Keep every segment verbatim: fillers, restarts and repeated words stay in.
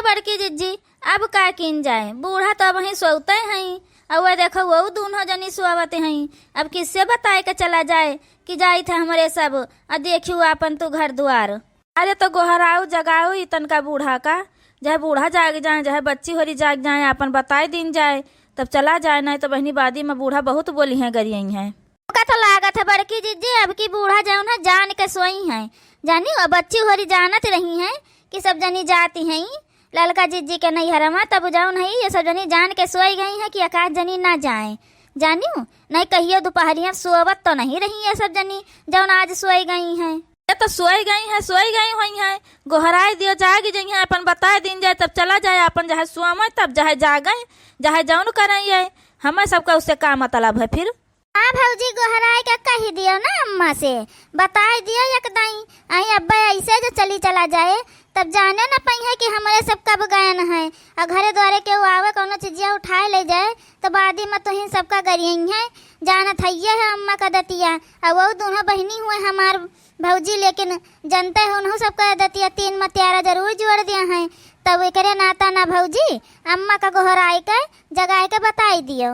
बड़की जिज्जी, अब का कीन जाए, बूढ़ा तो अबहीं सोवते हईं, अउर वह देखो, वहू दूनों जनी सोवत हईं। अब किससे बताए के चला जाए कि जाइत है हमरे सब, अ देखियो आपन तू घर दुआर। अरे तो गोहराऊ जगाऊ ई तनका बूढ़ा का, चाहे बूढ़ा जाग जाए, चाहे बच्ची होरी जाग जाए, आपन बताए दीन जाए, तब चला जाए, नाहीं तो बहिनी बादी में बूढ़ा बहुत बोलिहैं, गरियइहैं। हमका तो लागत है बड़की जिज्जी, अब की बूढ़ा जउन है जान के सोइहैं, जानी, अ बच्ची होरी जानत रहिहैं कि सब जनी जाती हैं, ललका जिज्जी के नैहरवा, तब जउन है, ये सब जनी जान के सोई गई हैं कि एकाध जनी ना जाए, जानियो, नहीं कहियो दुपहरिया सोवत तो नहीं रही ये सब जनी, जउन आज सोई गई हैं। ये तो सोई गई हैं, सोई गई होइहैं, गोहराई दियो, जागी जइहैं, आपन बताए दीन जाए, तब चला जाए, आपन चाहे सोवैं, तब चाहे जागैं, चाहे जउन करैं, ये हमें सबका उससे का मतलब है फिर। हाँ भौजी, गोहराए के कहि दियो ना अम्मा से, बताए दियो एक दाई। आई अब्बे ऐसे जो चली चला जाए, तब जाने न पइहैं कि हमरे सब कब गएन हैं। अउर घरे द्वारे केहू आवे, कउनो चीजिया उठाए ले जाए, तो बादी में तुहिन सबका गरियइहैं। जानत हइये है अम्मा का दतिया, अउर वहू दूनों बहिनी हुए हमार भौजी, लेकिन जनते हो उनहू सबका दतिया तीन मतियारा जरूर जोड़ दिया हैं। तब एकरे नाता ना भौजी, अम्मा का गोहराए के, जगाए के बताई दियो।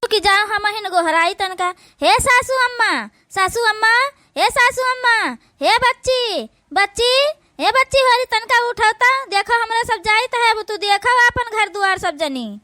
रुकि जाओ, हमहिन गोहराई तनका। हे सासू अम्मा, सासू अम्मा, हे सासू अम्मा, हे बच्ची, बच्ची, हे बच्ची होरी, तनका उठो त, देखो हमरे सब जाइत है, अब तू देखो आपन घर दुआर सब जनी।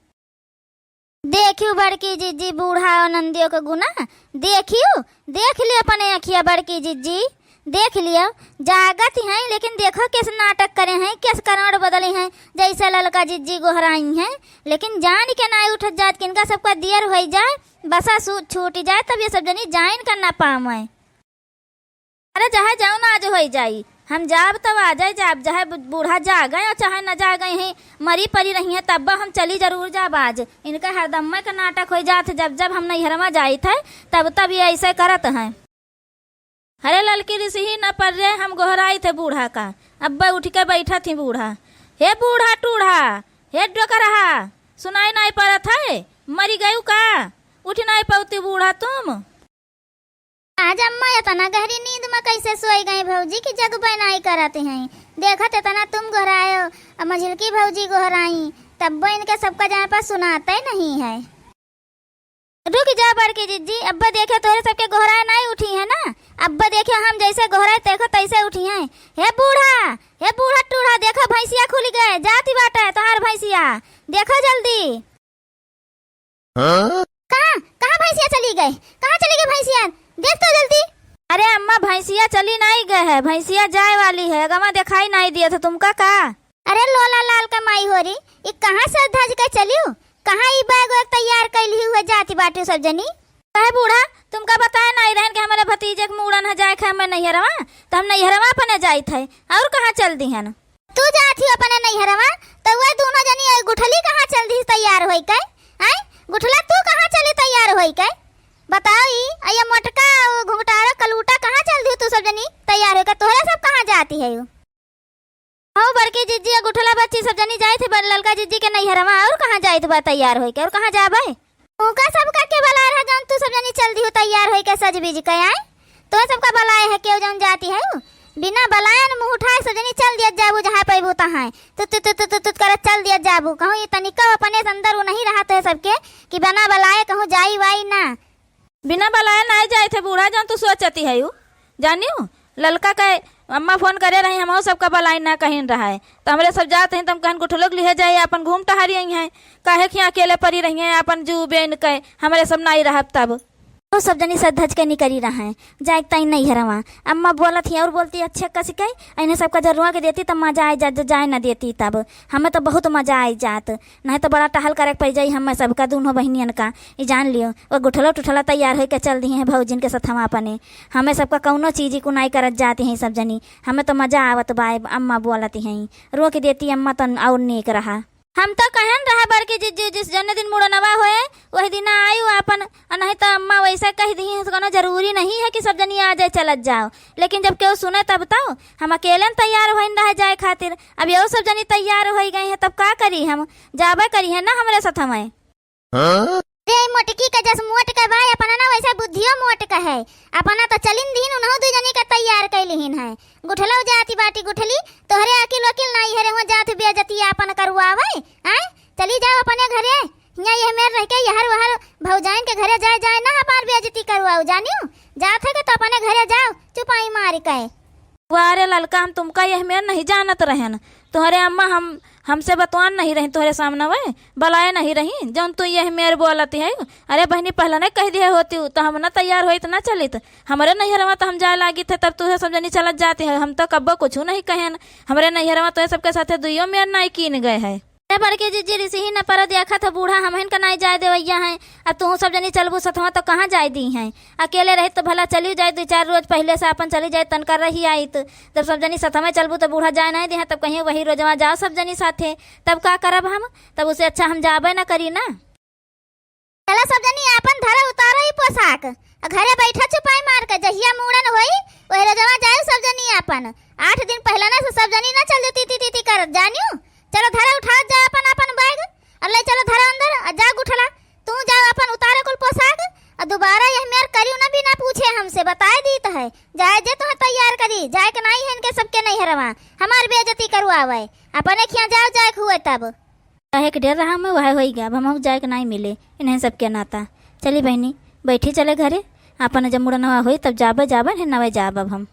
देखियो बड़की जिज्जी, बूढ़ा अउर नंदियो के गुना, देखियो, देख लियो अपने अँखिया बड़की जिज्जी। देख लियो, जागत ही हैं, लेकिन देखो कैसे नाटक करे हैं, कैसे करवट बदले हैं, जैसे ललका जिज्जी गोहराई हैं, लेकिन जान के नाई उठत जात, किनका सबका दियर होई जाए, बसा सू-, छूट जाए, तब ये सब जनी जाइन का ना पावे। अरे चाहे जौन आज होई जाई, हम जाब तब आ जाए जाब, चाहे बू-, बूढ़ा जागे और चाहे न जागे हैं, मरी परी रही हैं, तब हम चली जरूर जाब आज। इनका हरदम्मे का नाटक होई जात है, जब जब हम नैहरवा जाइत है, तब तब ये ऐसे करत हैं। अरे ललकी रिसही न पर रे, हम गोहराइत है बूढ़ा का। अब्बे उठ के बैठत ही बूढ़ा। हे बूढ़ा टूढ़ा, हे डोकरहा, सुनाई नाई परत है? मरी गयू का? उठ नाई पउती बूढ़ा तुम? आज अम्मा एतना गहरी नींद में कैसे सोई गई भौजी कि जगबे नाई करत हैं। देखत एतना तुम गोहरायो, अब मझिलकी भौजी गोहराई, तब्बो इनके सबका जाए पर सुनाते नहीं है। रुक जा बड़की जिज्जी, अब्बा देखे तोहरे सबके गोहराए नाई उठी है ना। अब्बा देखे हम जैसे गोहराए देखो तैसे उठी हैं। हे बूढ़ा, हे बूढ़ा टूढ़ा, देखो भैंसिया खुली गए, जाती बाटे तोहार भैंसिया, देखो जल्दी। हाँ? कहाँ, कहाँ भैंसिया चली गए? कहाँ चली गए भैंसिया? देख तो जल्दी। अरे अम्मा, भैंसिया चली नाई गए है, भैंसिया जाए वाली है, अगवा देखाई नाई दिया था तुमका का? अरे लोला लाल का माई होरी, ई कहाँ सज धज के चलियो? कहाँ ई बैग वैग तैयार कैली हुए जाती बाटे सब जनी? काहे बूढ़ा, तुमका बताए नाई रहन कि हमरे भतीजे के मूड़न है, जाए के हमें नैहरवा, तो हम नैहरवा अपने जाइत है, और कहाँ चल दिहन? तू जात ही अपने नैहरवा, तो वह दोनों जनी ए गुठली कहाँ चल दी तैयार होई के? आय, गुठला तू कहाँ चली तैयार होई के? बताओ ई, आ ये मोटका, घुंघटारा, कलूटा कहाँ चल दी तू सब जनी तैयार होई के? तोहरे सब कहाँ जाती है यू? हो बड़की जिज्जी, गुठला बच्ची सब जनी जाइत है बड़ ललका जिज्जी के नैहरवा, और कहाँ जाइत बा तैयार होई के, और कहाँ जाबे? उनका सबका के बलाए रहा जौन तू सब जनी चल दिहु तैयार होई के सज बीज के आए। तोहे सबका बलाए है केहू जौन जाती है उ? बिना बलाए न मुँह उठाए सब जनी चल दिया जाबू जहाँ पैबू तहाँ। तुत, तुत, तुत, तुत, तुत करत चल दिया जाबू। कहूँ ये तनिका अपने से अंदर उ नहीं रहा तोहे सबके कि बिना बलाए कहूँ जाई वाई ना। बिना बलाए नाई जाइत है बूढ़ा, जौन तू सोचती है उ। जानियो, ललका के अम्मा फोन करे रही, हमहू सबका बलाइन ना कहिन रहा है। तो हमरे सब जात हैं, तो हम कहन गुठलो के लिहे जाए, आपन घूम टहरी आई हैं। काहे कि अकेले परी रही हैं, आपन जू बेन के, हमरे सब नाई रहब तब। तो सब जनी सज धज के निकरी रहा है, जाए ताई नैहरवा। अम्मा बोलत ही और बोलती, "अच्छे कस के, इन्हें सबका जरुआ के देती, तब मजा आए जात, जाए ना देती तब। हमें तो बहुत मजा आए जात।" नहीं तो बड़ा टहल करे के पड़ जाई हमें सबका, दूनों बहिनियन का। ई जान लियो, वो गुठलो टुठला तैयार होई के चल दिहे हैं भौजिन के सथवा अपने। हमें सबका कौनो चीज को नाई करत जाती हैं सब जनी। हमें तो मजा आवत बा, अम्मा बोलती हैं। रोक देती अम्मा तो और नेक रहा। हम तो कहन रहा बड़की जिज्जी, जिस जने दिन मुड़नवा होए, वही दिन आयु आपन, आ नहीं तो अम्मा वैसे कह दी है, कौनो जरूरी नहीं है कि सब जनी आ जाए, चलत जाओ। लेकिन जब केहू सुने तब तो हम अकेले न तैयार होइन रह जाए खातिर। अब यो सब जनी तैयार होई गई है, तब का करी हम? जाबे करी है ना हमरे साथ हमें। हाँ? रे मोटकी के जस मोट के भाई, अपना ना वैसे बुद्धियो मोट के है। अपना तो चलिन दीन, उन्हों दू जनी के तैयार कैलिहिन है। गुठलो जाती बाटी गुठली, तोहरे अकिल वकिल नाई है रे, हुआ जात बेइज्जती आपन कर आवे, आय? चली जाओ अपने घरे। हियाँ यह मेर रह के यहर वहर भौजाइन के घरे जाए, जाए ना हमार बेइज्जती करवाओ, जानियो? जात है के तो अपने घरे जाओ, चुपाई मार के। वाह रे ललका, हम तुमका यह मेर नहीं जानत रहन। तुहरे अम्मा हम, हमसे बतवान नहीं रही, तुहरे सामने वह बलाए नहीं रही, जौन तू यह मेर बोलत है। अरे बहनी, पहले नहीं कह दिए होती, तो हम ना तैयार होइत ना चलित। हमरे नैहरवा तो हम जाए लागित है, तब तुहे सब जनी चलत जाती है। हम तो कब्बो कुछ नहीं कहेन। हमरे नैहरवा तो सबके साथे दुइयो मेर नाई कीन गए है। अरे बड़की जीजी, रिसही न पर देखत हो, बूढ़ा हमहिन का नाई जाए देवैया है। अब तू सब जनी चलबू सथवा तो कहाँ जाए दी है? अकेले रही तो भला चली जाए, दो चार रोज पहले से अपन चली जाए, तनका रही आई तो। जब सब जनी सथवा चलबू तो बूढ़ा जाए नहीं दे, तब कहीं वही रोजवा जाओ सब जनी साथे, तब का करब हम? तब उसे अच्छा हम जाबे न करी ना। चलो सब जनी आपन धरे उतारो ई पोशाक, आ घरे बैठा चुपाई मार के, जहिया मूड़न होई, ओहे रोजवा जाए सब जनी आपन। आठ दिन पहले ना से सब जनी ना चल जाती ती, ती, ती करत, जानियो? चलो धरे उठाओ जा अपन, अपन बैग, और ले चलो धरो अंदर, और जा गुठला, तू जाओ अपन उतारे कुल पोशाक, और दोबारा यह मेर करियो ना बिना पूछे हमसे, बताए दीत है, जाए जे तुम्हें तैयार करी, जाए के नाई है इनके सबके नैहरवा, हमार बेइज्जती करवावे, अपने खिया जाओ जाए के हुए तब। कहे के डर रहा मैं, वह होई गया, अब हमहू जाए के नाई मिले इन्हें सबके नाता। चली बहनी, बैठी चले घरे, आपन जब मुड़नवा होई तब जाबे, जाबे, नहीं नवे जाब अब हम।